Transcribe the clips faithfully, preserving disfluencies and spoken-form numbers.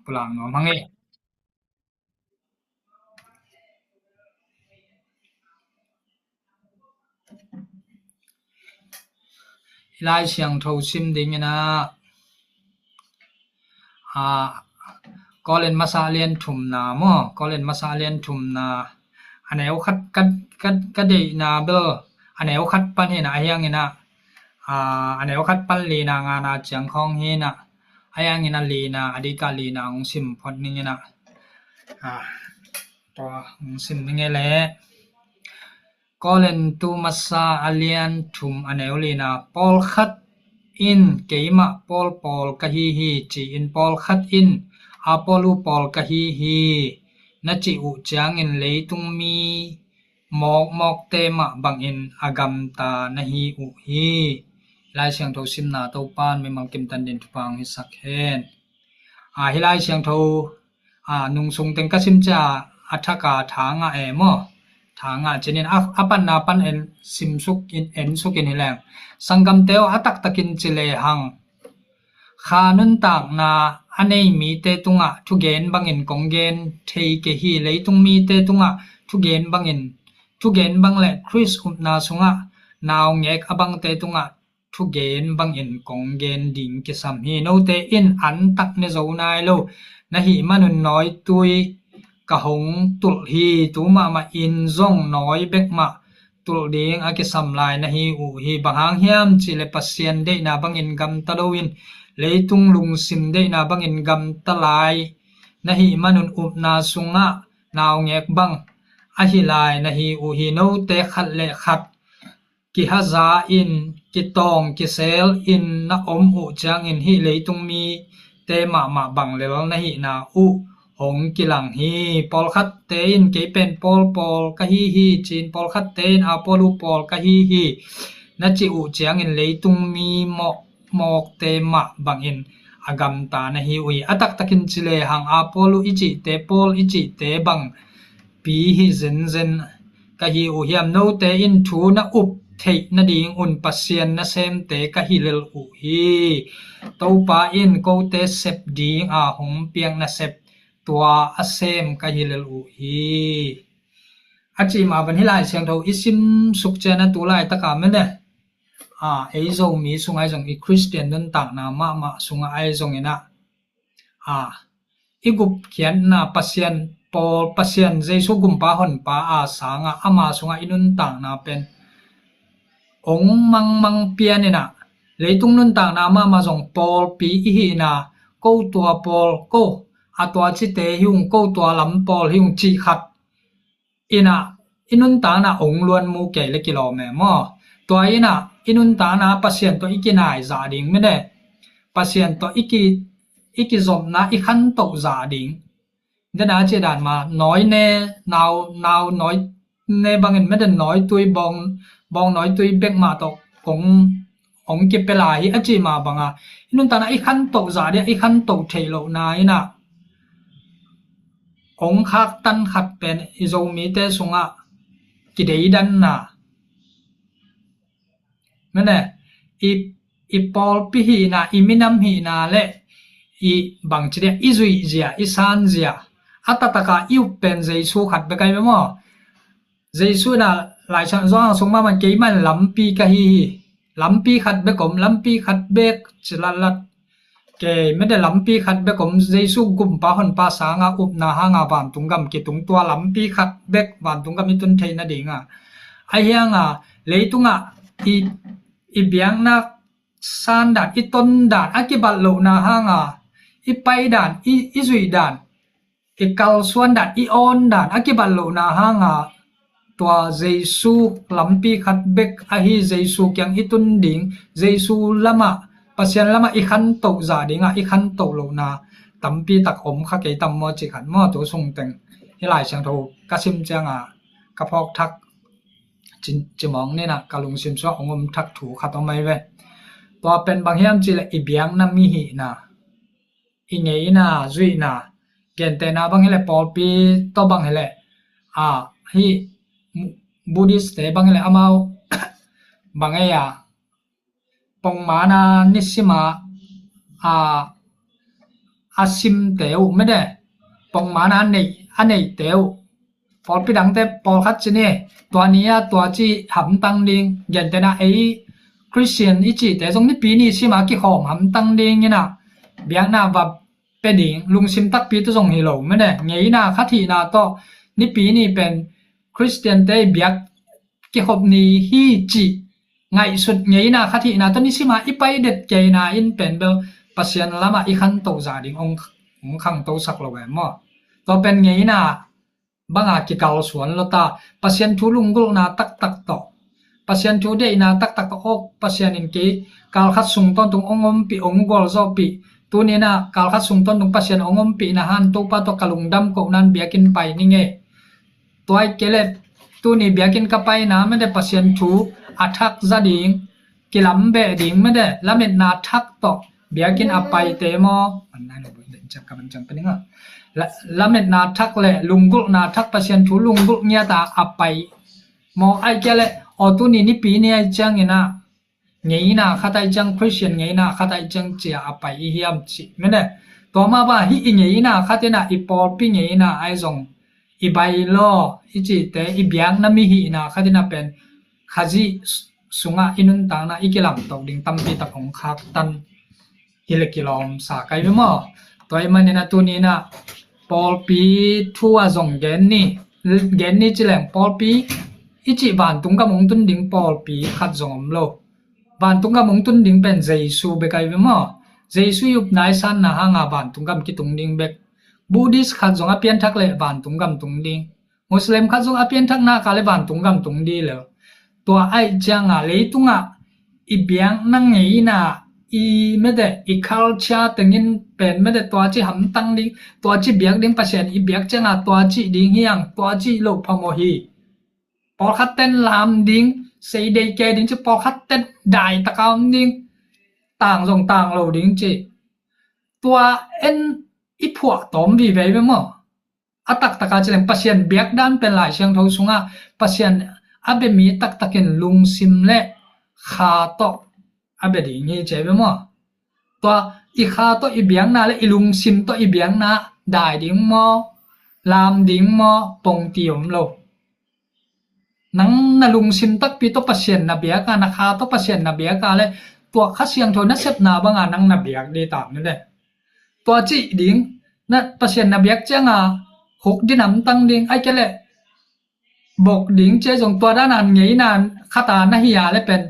pulak nuam hang e. Lai Siangtho sim dingin ah, a, Korin masa a lian thumna maw, Korin masa a lian thumna, a neu khat ka, ka, ka deihna bel, a neu khat pan hi na, a hiangin ah, a, a neu khat pan lina ngana ciang khawng hi na, a hiangin ah lina, a dika lina hong sim phot ning in ah, a, tua hong sim ning e leh. Korin tu masa a lian thum a neu lina, pawlkhat in keimah Paul pawl ka hi hi ci-in, pawlkhat in Apollo pawl ka hi hi na cih uh ciangin leitung mi mawkmawkte mah bangin a gamta na hi uh hi. Lai Siangtho simna Topa'n mimal kim tan dingin thupha hong hisak hen. A, hih Lai Siangtho, a, nung sung teng ka sim ciang a thak a tha ngah e maw, tha ngah cinin a, a panna pan en sim suk in, en suk in hi leng. Sanggamte aw, a taktakin ci lehang, kha nuntakna a nei mite tungah thugen bangin kong gen thei kei hi. Leitung mite tungah thugen bangin, thugen bang le Khrist upna sungah naungek a bangte tungah thugen bangin kong gen ding kisam hi. Note in an tak ne zo nai lo na hih manun nawitui ka hong tulh hi. Tu mahmah in zong nawi bek mah tulh ding a kisam lai na hi uh hi. Bang hang hiam cih leh Pasian deihna bangin gamta loin leitung lungsim deihna bangin gamta lai na hih manun upna sungah naungek bang ahi lai na hi uh hi. Note khat le khat kihaza in, kitawng kisel in na om uh ciangin hih leitung mite mahmah bang lel na hihna uh hong kilang hi. Pawlkhatte in kei pen Paul pawl ka hi hi ci-in, pawlkhatte in Apollo pawl ka hi hi na cih uh ciangin leitung mi mawkmawkte mah bangin a gamta na hi uh hi. A taktakin ci lehang Apollo i cihte, Paul i cihte bang pi hi zenzen ka hi uh hiam? Note in thu na up theih nadingun Pasian nasemte ka hi lel uh hi. Topa in kote sep ding a hong piak nasep tua a sem ka hi lel uh hi. A cih mah bang hih Lai Siangtho i sim suk ciang a tu laitaka mene, a, ei Zomi sungah ahi zong, i Khristian nuntakna mahmah sungah ahi zongin ah, a, i gupkhiatna Pasian pawl, Pasian Jesu gumpa honpa a sangah ama sungah i nuntakna pen ong mangmang pian in ah, leitung nuntakna mahmah zong pawlpi i hihna, ko tua pawl, ko a tua cite hi ung, ko tua lam pawl hi ung cih khat in ah, i nuntakna ong luan mu kei le kilawm e maw? Tua in ah i nuntakna Pasian tawh i kinai zah ding mene, Pasian tawh i ki, i kizopna i khantoh zah ding. Dena a cih dan mah, nawi ne, nau, nau nawi ne bangin mede nawitui bawng, bawng nawitui bek mah tawh kong, kong kipia lai hi a cih mah banga, i nuntakna i khantoh zah ding, i khantoh theih lohna in ah, ong khaktan khat pen i Zomite sungah kideidanna. Mene, i, i pawlpi hihna, i minam hihna le i bangci dia, i zuihzia, i sanzia, a taktakah i up pen Jesu khat bek ahi ve maw? Jesu in ah Lai Siangtho sung mahmah, keimah in lampi ka hi hi. Lampi khat bek om, lampi khat bek ci latlat. Kei mede lampi khat bek om, Jesu gumpa honpa sanga upna hanga vantung gam kitung, tua lampi khat bek vantung gam i tun theih nadinga. Ahi hanga leitungah i, i biakna san dan, i ton dan a kibat lohna hanga, i pai dan, i, i zuih dan, i kalsuan dan, i awn dan a kibat lohna hanga, tua Jesu lampi khat bek ahi Jesu kiang i tun ding, Jesu lamah, Pasian lamah i khantoh zah dingah i khantoh lohna tampi tak om kha kei tam maw cih khat maw, tu sung teng hih Lai Siangtho ka sim cianga ka phawk thak ci, cimawng nina ka lungsim sungah ong om thak thu khat om ahi ve. Tua pen bang hiam cih leh i biakna mi hihna, i ngeina, zuihna, gentehna bang hileh pawlpi tawh bang hileh, a, hih Buddhist te bang hileh amau bang ei a, pongmana nisima, a, a simte uh mede, pongman a neih, a neihte uh, pawlpi dangte pawlkhat ci ni, tua ni-a tua ci hamtang ding, gentehna ei Christian i cihte zong Nipi ni sima kikhawm hamtang ding ina, biakna va pe ding, lungsim takpi tawh zong hi lo mede, ngeina khat hihna tawh, Nipi ni pen Christian-te biak kikhop ni hi cih ngaihsut ngeina khat hihna tawh nisima i pai det keina in pen bel Pasian lamah i khanto zah ding hong, hong khangto sak lo em maw? Tua pen ngeina banga kikalsuan lo ta, Pasian thu lunggulhna taktak tawh, Pasian thu deihna taktak tawh, aw, Pasian in kei kalkhat sung tawntung hong ompih, hong gualzawhpih, tuni-in ah kalkhat sung tawntung Pasian hong ompihna han Topa tawh ka lungdam kohna-in biakinn pai ning e. Tua ahih kei leh tuni biakinn ka paina mede Pasian thu a thak za ding, kilam beh ding mede, lametna thak tawh biakinn a paite maw? La-, lametna thak le lunggulhna thak, Pasian thu lunggulh ngiat a a pai maw? Ahih kei leh aw, tuni Nipi ni ahih ciangin ah ngeina khat ahih ciang, Christian ngeina khat ahih ciang ci-a a pai i hiam cih mede. Tua mah bang hih i ngeina khat in ah i pawlpi ngeina ahi zong, i bylaw i cihte, i biakna mi hihna khat in ah pen Khazih sungah i nuntakna i kilamto ding tampi tak hong khaktan hi le kilawm sa ka hi ve maw? Tua ahih manin ah tuni-in ah pawlpi thu ah zong gen ni, gen ni ci leng pawlpi i cih vantung gam hong tun ding pawlpi khat zong om lo. Vantung gam hong tun ding pen Jesu bek ahi ve maw? Jesu i upna i sanna hanga vantung gam kitung ding bek. Buddhist khat zong a pianthak leh vantung gam tung ding. Muslim khat zong a pianthak nak leh vantung gam tung ding lel. Tua ahih cianga leitungah i biakna ngeina, i mede, i culture tengin pen mede tua ci hamtang ding, tua ci biak ding, Pasian i biak cianga tua ci ding hi hang, tua ci loh phamawh hi. Pawlkhat ten lam ding, sei dei kei ding ci, pawlkhat ten dai taka om ding, tang zong tang lo ding ci. Tua en i phuah tawm vive ve maw? A taktaka ci leng Pasian biak dan pen Lai Siangtho sungah Pasian a bia mi taktakin lungsim le kha tawh a bia ding hi ci ve maw? Tua i kha tawh i biakna le i lungsim tawh i biakna dai ding maw, lam ding maw, pongti om lo. Nang na lungsim takpi tawh Pasian na biak a, na kha tawh Pasian na biak a leh, tua Kha Siangtho nasepna banga nang na biak ding ta mede. Tua cih ding, na Pasian na biak cianga huk ding, hamtang ding, ahih kei leh bok ding ci zong, tua dan a ngeina khat a na hi a leh pen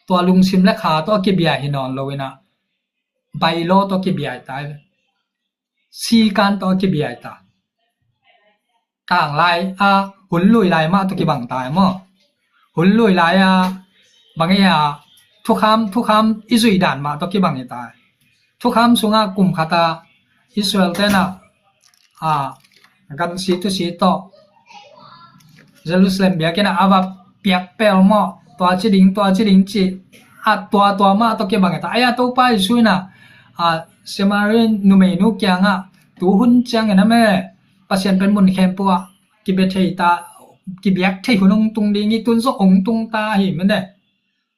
tua lungsim le kha tawh a kibia hi nawn lo-in ah, bylaw tawh kibia hi ta hi ve. Sikan tawh a kibia hi ta. Tang lai a hun lui lai mah tawh kibang ta hi maw? Hun lui lai a bang hi a, thukham, thukham i zuih dan mah tawh kibang hi ta hi. Thukham sungah kum khat a Israel ten ah, a, gansi thusi tawh Jerusalem biakinn ah a va piak pel maw, tua ci ding, tua ci ding ci, a tua, tua mah tawh kibang hi ta. Ahi a, Topa Jesu in ah, a, Samari numeinu kiangah, tu hun ciangin ah mede, Pasian pen mun khempeuh ah kibia thei ta, kibiak thei hun hong tung ding hi, tun zong hong tung ta hi mede.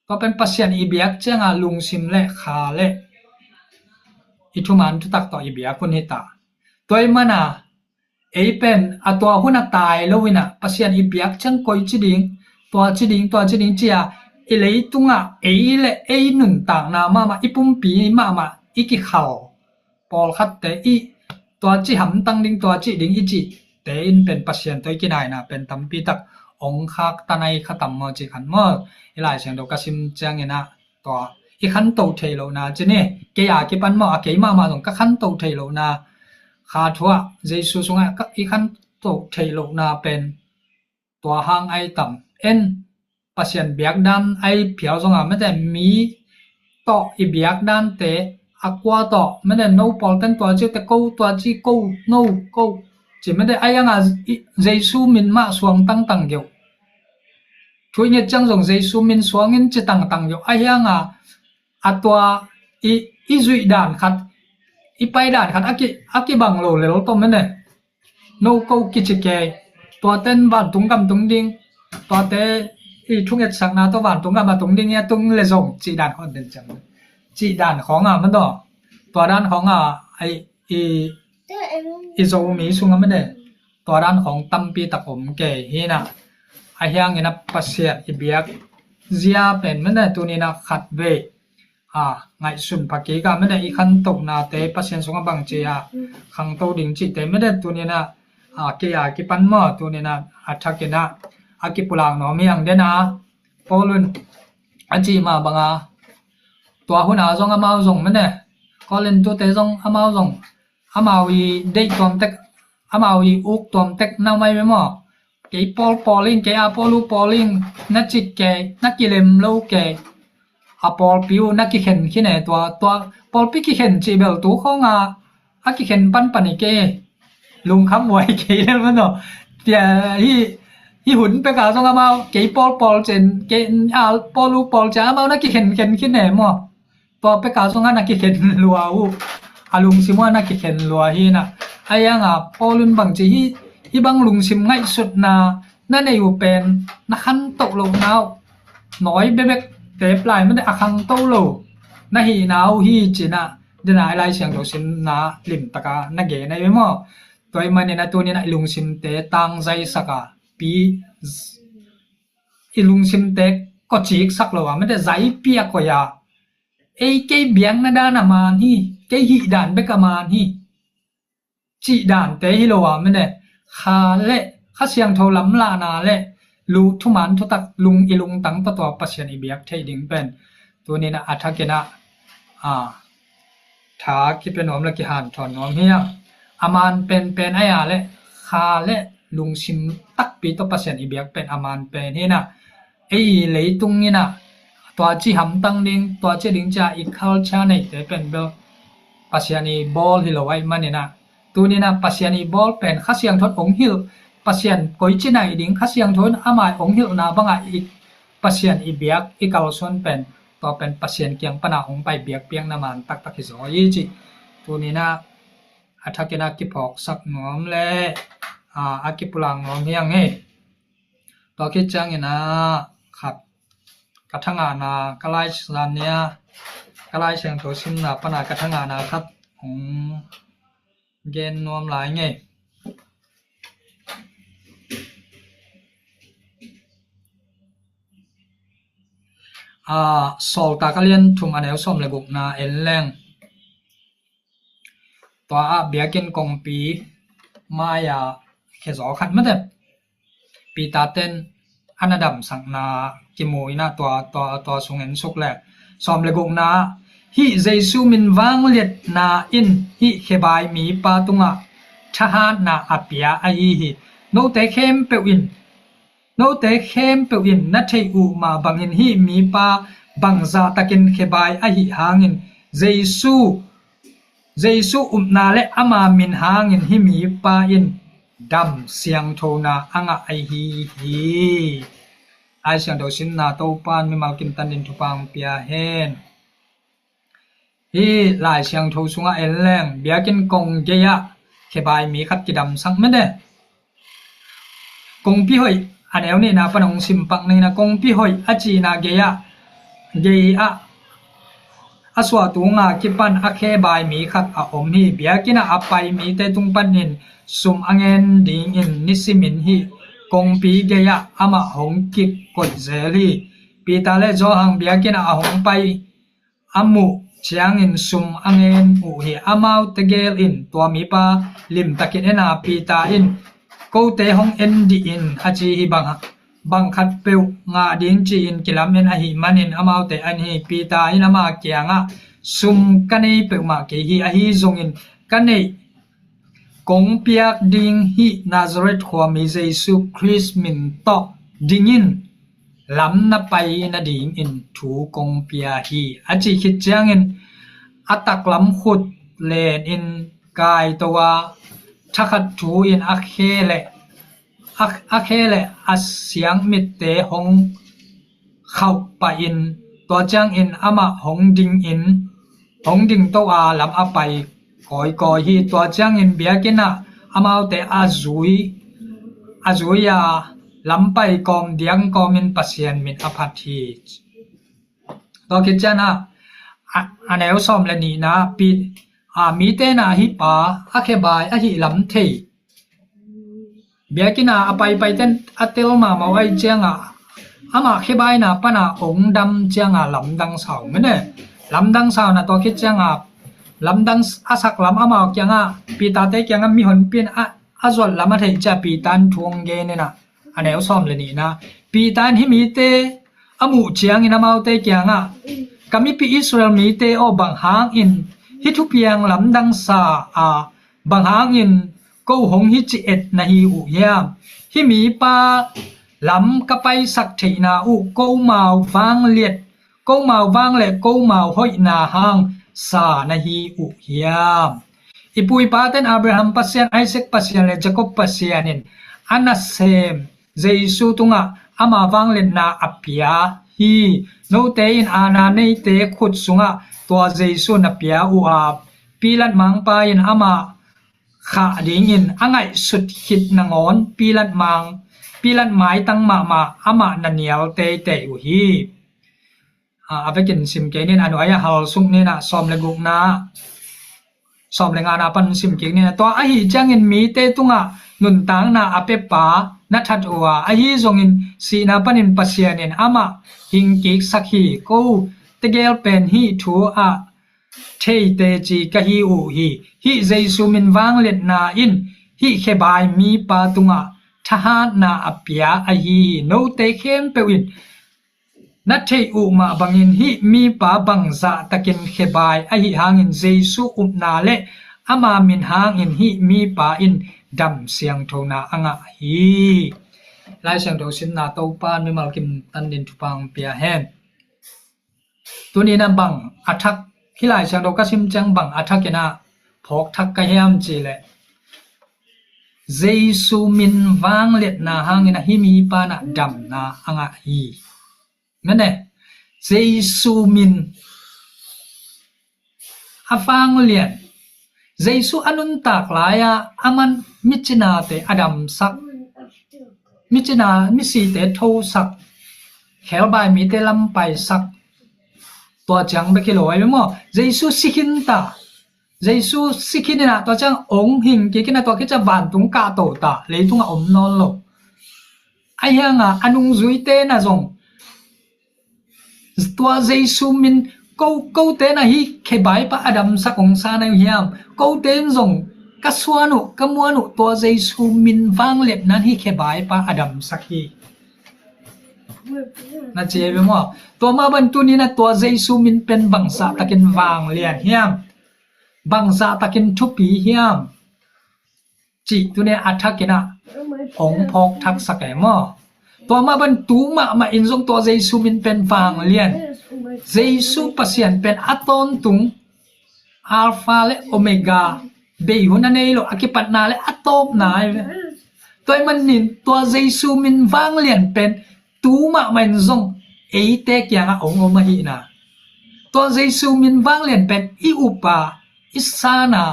Tua pen Pasian i biak cianga lungsim le kha le i thuman thutak tawh i biak hun hi ta. Tua ahih mana ei pen a tua hun a tai lo-in ah Pasian i biak ciang koi ci ding, tua ci ding, tua ci ding ci-a, i leitungah ei le ei nuntakna mahmah, i pumpi mahmah i kikhal pawlkhatte i tua ci hamtang ding, tua ci ding i cihte in pen Pasian tawh i kinaina pen tampi tak hong khaktan ahi kha tam maw ci khan maw? I Lai Siangtho ka sim ciangin ah tua i khanto thei lohna ci ni, kei a kipan maw, a kei mahmah zong ka khanto thei lohna, kha thu ah Jesu sungah ka, i khanto thei lohna pen tua hang ahi tam. En, Pasian biak dan ahi phial zongah mede, mi tawh i biak dante, a kua tawh mede, no pawl ten tua ci uh te, ko tua ci, ko, no, ko ci mede, ahi hanga i, Jesu min mah suang tangtang geuh. Thu i nget ciang zong Jesu min suangin ci tangtang geuh. Ahi hanga a tua i, i zuih dan khat, i pai dan khat a ki, a kibang lo lel tawh mede, no ko kici kei. Tua ten vantung gam tung ding, tuate i thungetsakna tawh vantung gam a tung ding, a tung le zong cih dan khawng den ciang, cih dan khawng a mede, tua dan khawng a, ai, i, i Zomi sungah mene tua dan khawng tampi tak om kei hi na. Ahi hangin a Pasian i biak zia pen mene tuni-in a khat vei a ngaihsun pha kik a mene i khantohnate Pasian sungah bangci a khangto ding cihte mene tuni-in a, a kei a kipan maw tuni-in a a thakin a a kipulak nuam hi hang den a. Paul in a cih mah banga tua hun a zong amau zong mene Korin tute zong amau zong amau i deih tuam tek, amau i uk tuam tek na mai ve maw? Kei Paul pawl ing, kei Apollo pawl ing na cih kei, na kilem lo kei. A pawlpi uh na kikhen khin e tua, tua pawlpi kikhen cih bel tu khawng a a kikhen panpan i kei. Lungkham uai kei lel maw no. Tia hi, hi hun pek a zong amau kei Paul pawl cen, kei Apollo pawl cen amau na kikhen khen khin e maw? Tua pek a zong a na kikhen lua uh, a lungsim uh a na kikhen lua hi na. Ahi hang a Paul in bangci hi, hi bang lungsim ngaihsutna na nei uh pen na khantoh lohna uh nawi bebek te plai mete a khangto lo na hihna uh hi ci-in a den a i Lai Siangtho simna limtak a na gen ahi ve maw? Tua ahih manin a tuni-in a i lungsimte tangzaisak a pi i lungsimte kawciksak lo a mete zaipi a koih a ei kei biakna dan a man hi, kei hih dan bek a man hi cih dante hi lo a mene Kha le Kha Siangtho lamlahna le lu thuman thutak lung i lungtang tawh tua Pasian i biak theih ding pen tuni-in a a thakin a a tha kipia nuam le kihanthawn nuam hi a. A man penpen ahi a le Kha le lungsim takpi tawh Pasian i biak pen a man pen hi na. Ei leitung in a tua ci hamtang ding, tua ci ding ci a i culture neite pen bel Pasian i bawl hi lo ahih manin a tuni-in a Pasian i bawl pen Kha Siangtho in ong hilh, Pasian koici nai ding Kha Siangtho in amah ong hilhna bangah i Pasian i biak i kalsuan pen tua pen Pasian kiang pana ong pai biakpiakna man taktak hi zaw hi ci. Tuni-in a a thakin a kiphawksak nuam le a, a kipulak nuam hi hang e. Tua khit ciangin a khat ka thangahna ka Lai Siangtho nia ka Lai Siangtho simna pana ka thangahna khat hong gen nuam lai ing e. A, Sawltak a lian thum a neu sawm le gukna en leng tua ah biakinn kongpi mai-a khezaw khat mete Peter ten a na damsakna kimu in a tua, tua, tua sung en suk le sawm le gukna hih Jesu min vangliatna in hih khebai mipa tungah thahatna a pia ahi hi. Note khempeuh in, note khempeuh in na theih uh mah bangin hih mipa bangzah takin khebai ahi hangin Jesu Jesu upna le ama min hangin hih mipa in dam siangthona a ngah ahi hi. Lai Siangtho simna Topa in mimal kim tandin thupha pia hen. Hih Lai Siangtho sungah en leng biakinn kong gei-ah khebai mi khat kidamsak mete. Kongpi hoih a neu nihna pan hong simpak ningin a kongpi hoih a cihna gei-ah gei-ah a suahtunga kipan a khebai mi khat a om hi. Biakinn ah a pai mite tung panin sum a ngen dingin nisimin hih kongpi gei-ah amah hong kikoih zel hi. Peter le Johan biakinn ah a hong pai a muh ciangin sum a ngen uh hi. Amaute gel in tua mipa limtakin en a Peter in kote hong en dih in a ci hi. Bang, bang khat peuh ngah ding ci-in kilam en ahih manin amaute en hi. Peter in ama kiangah sum ka nei peuhmah kei hi. Ahi zongin ka neih kong piak ding hih Nazareth khuami Jesu Khrist min tawh dingin lam na pai nadingin thu kong pia hi a cih khit ciangin a taklam khut lenin kaito a thakhat thu in a khe le a, a khe le a siangmitte hong khauh pahin tua ciangin amah hong dingin hong dingto a lam a pai kawikawi hi. Tua ciangin biakinn ah amaute a zui a zui a lam pai kawm diang kawmin Pasian min a phat hi. Tua khit ciangin a, a neu sawm le nihna pi a, mite na ahi pa a khebai ahi lam thei. Biakinn a a paipai ten a tel mahmah uh ahih ciangah amah khebaina pana ong dam ciangah lamdang sa uh mene. Lamdang sa uh na tua khit ciangah lamdang a sak lam amau kiangah Peter-te kiangah mihonpi in a, a zuat lam a theih ciah Peter in thu ong gen in ah, a neu sawm le nihna. Peter in hih mite a muh ciangin amaute kiangah, ka mipi Israel mite aw, bang hangin hih thupiang lamdang sa a, bang hangin ko hong hi ci et na hi uh hiam? Hih mipa lam ka paisak theihna uh komau vangliat, komau vang le komau hoihna hang sa na hi uh hiam? I pu i paten Abraham Pasian, Isaac Pasian le Jacob Pasian in a nasem Jesu tungah ama vangliatna a pia hi. Note in aana neite khut sungah tua Jesu na pia uh a, Pilat mangpa in amah khah dingin a ngaihsut khit nangawn Pilat mang, Pilat maitang mahmah amah na nial teitei uh hi. A, a vekin sim kei nin, a nuai-ah hal suk nin ah, sawm le gukna, sawm le ngana pan sim kik nin ah. Tua ahih ciangin mite tungah nuntakna a pepa na that uh a, ahi zongin sihna panin Pasian in amah hing kiksak hi. Ko tegel pen hih thu ah thei teci ka hi uh hi. Hih Jesu min vangliatna in hih khebai mipa tungah thahatna a pia ahi hi. Note khempeuh in na theih uh mah bangin hih mipa bangzah takin khebai ahih hangin Jesu upna le ama min hangin hih mipa in dam siangthona a ngah hi. Lai Siangtho simna Topa mimal kim tandin thupha pia hen. Tuni na bang a thak, hih Lai Siangtho ka sim ciang bang a thak in ah phawk thak ka hiam cih leh, Jesu min vangliatna hangin a hih mipa in ah damna a ngah hi. Mene, Jesu min a vanglian. Jesu a nuntak lai-a aman micinate a damsak, micina, misite thosak, khelbai mite lampaisak. Tua ciang bek hi lo ai maw? Jesu si khin ta. Jesu si khin in ah tua ciang ong hing kik in ah tua khit ciang vantung kahto ta, leitungah om nawn lo. Ahi hangah a nungzuite na zong tua Jesu min ko, kote na hih khebai pa a damsak ong sa na uh hiam? Kote in zong ka suan uh, ka muan uh, tua Jesu min vangliatna in hih khebai pa a damsak hi. Na ci hi ve maw? Tua mah bang tuni na tua Jesu min pen bangzah takin vanglian hiam? Bangzah takin thupi hiam? Cih tuni a thak in ah ong phawk thaksak e maw? Tua mah bang tu mahmah in zong tua Jesu min pen vanglian. Jesu Pasian pen a tawntung, Alpha le Omega, bei hun a nei lo, a kipatna le a tawpna ahi ve. Tua ahih manin tua Jesu min vanglian pen tu mahmah in zong eite kiangah ong om ahihna. Tua Jesu min vanglian pen i upa, i sana,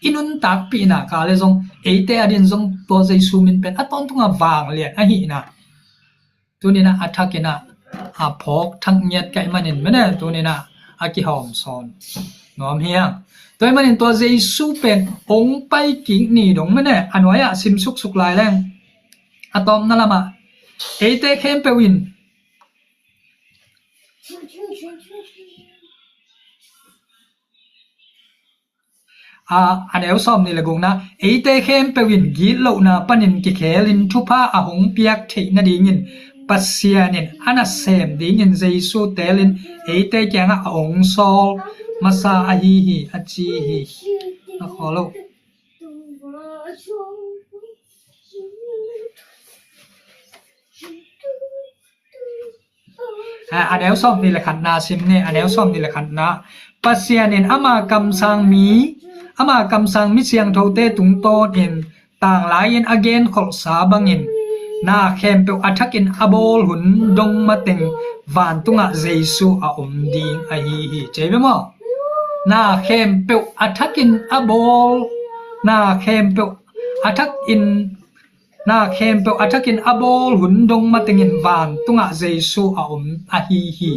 i nuntakpihna ka le zong eite adin zong tua Jesu min pen a tawntungah vanglian ahihna. Tuni na a thak in ah a phawk thak ngiat ka hih manin mene, tuni na a kihawm sawn nuam hi hang. Tua ahih manin tua Jesu pen ong pai kik ni dong mene, a nuai-ah sim suksuk lai leng a tawpna lamah eite khempeuh in a, a neu sawm nih le gukna, eite khempeuh in gitlohna panin kikhelin thupha a hong piak theih nadingin Pasian in a nasem dingin Jesu telin eite kiangah a ong sawl masa ahi hi, a ci hi. Na khawl lo. A, a neu sawm nih le khatna sim ni, a neu sawm nih le khatna. Pasian in ama kamsang mi, ama kamsang mi siangthote tungtawnin tanglai-in a genkholhsa bangin na khempeuh a thakin a bawl hun dong mateng vantungah Jesu a om ding ahi hi. Ci ve maw? Na khempeuh a thakin a bawl, na khempeuh a thakin na khempeuh a thakin a bawl hun dong matengin vantungah Jesu a om ahi hi.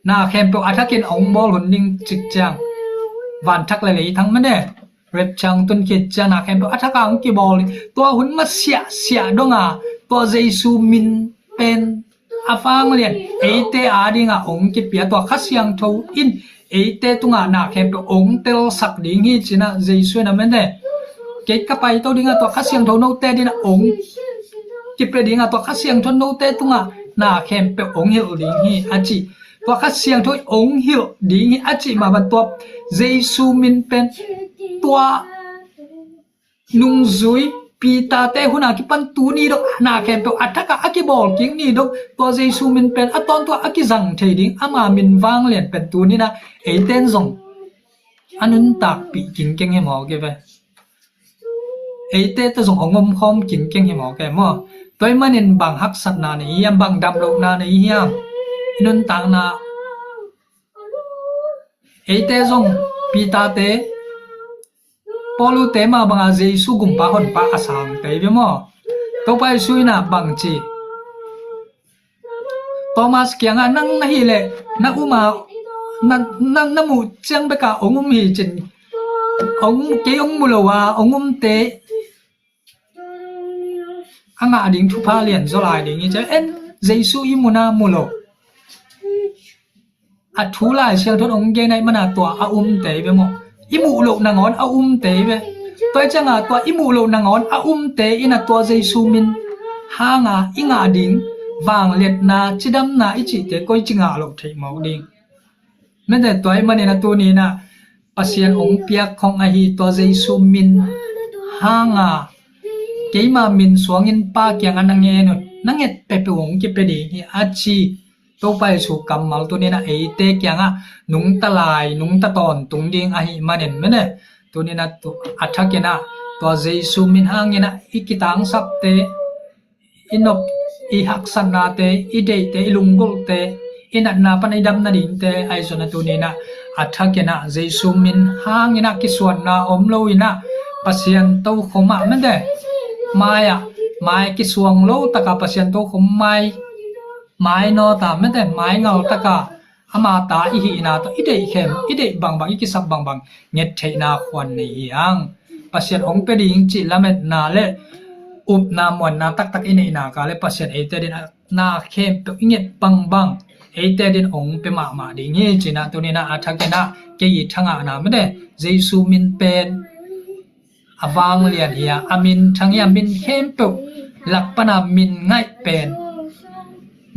Na khempeuh a thakin a hong bawl hun ding cik ciang vanthak le leithang mene, rapture hong tun khit ciang na khempeuh a thak a hong kibawl hi. Tua hun masiah siah dong a, tua Jesu min pen a vanglian eite ading a hong kipia, tua Kha Siangtho in eite tung a na khempeuh hong telsak ding hi ci-in ah Jesu in a mene. Kei ka paito ding a, tua Kha Siangtho note ading a hong kipia ding a, tua Kha Siangtho note tung a na khempeuh hong hilh ding hi a ci. Tua Kha Siangtho hong hilh ding hi a cih mah bang tua Jesu min pen tua nungzui Peter-te hun a kipan tuni dong na khempeuh a thak a a kibawl kik ni dong, tua Jesu min pen a tawntung a kizang thei ding, ama min vanglian pen tuni-in ah eite in zong a nuntakpih kingkeng hi mawk hi ve. Eite tawh zong hong omkhawm kingkeng hi mawk hi maw. Tua ahih manin bang haksatna nei hiam, bang damlohna nei hiam? I nuntakna eite zong Peter-te, Paulu-te mah bang a Jesu gumpa honpa a sangte hi ve maw. Topa Jesu in ah bang ci, Thomas kiangah, nang na hih leh na um a, na, na, na muh ciang bek a hong um hi ci-in, hong, kei hong mu lo a hong umte a ngah ding thupha lianzaw lai ding hi ci-a, en, Jesu i mu na mu lo, a thu Lai Siangtho in hong gen ahih manin tua a umte hi ve maw. I muh loh nangawn a umte hi ve. Tua ahih ciangin tua i muh loh nangawn a umte in ah tua Jesu min hangin i ngah ding vangliatna, cidamna i cihte koici ngah loh theih mawk ding. Mete, tua ahih manin ah tuni-in ah Pasian hong piak khong ahi tua Jesu min hangin keima min suangin Pa kiangah na ngen un, na nget peuhpeuh hong kipia ding hi a ci Topa Jesu kammal tuni-in ah eite kiangah nungta lai, nungta tawntung ding ahih manin mene. Tuni-in ah tu, a thakin ah tua Jesu min hangin ah i kitangsapte, i nop, i haksatnate, i deihte, i lunggulhte, i natna pan i dam nadingte, ahi zongin ah tuni-in ah a thakin ah Jesu min hangin ah kisuanna om loin ah Pasian tokhom ah mete, mai-ah, mai kisuang lo takin Pasian tokhom mai, mai nawt a mete, mai ngal takin ama ta i hihna tawh i deih khem, i deih bangbang, i kisap bangbang nget theihna khuan nei hi hang. Pasian hong pia ding cih lametna le upna muanna taktak i neih nak leh Pasian eite adingin na khempeuh i nget bangbang eite adingin hong pia mahmah ding hi ci-in ah tuni-in ah a thakin ah kei i thangahna mete, Jesu min pen a vanglian hi a, a minthang hi a, min khempeuh lak pan a min ngaih pen,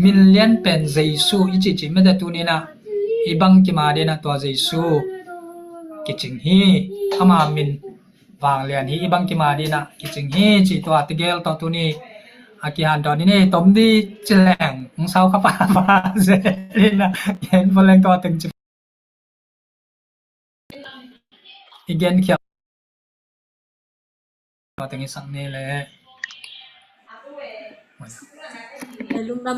min lian pen Jesu i cihcih mete tuni-in ah i bangkim adingin ah tua Jesu kicing hi, ama min vanglian hi, i bangkim adingin ah kicing hi cih tua tegel tawh tuni a kihanthawn ni. Tom di ci leng hong sau kha pahpah zel in ah gen pah leng tua teng ci i gen khial. Tua teng i sak ni leh.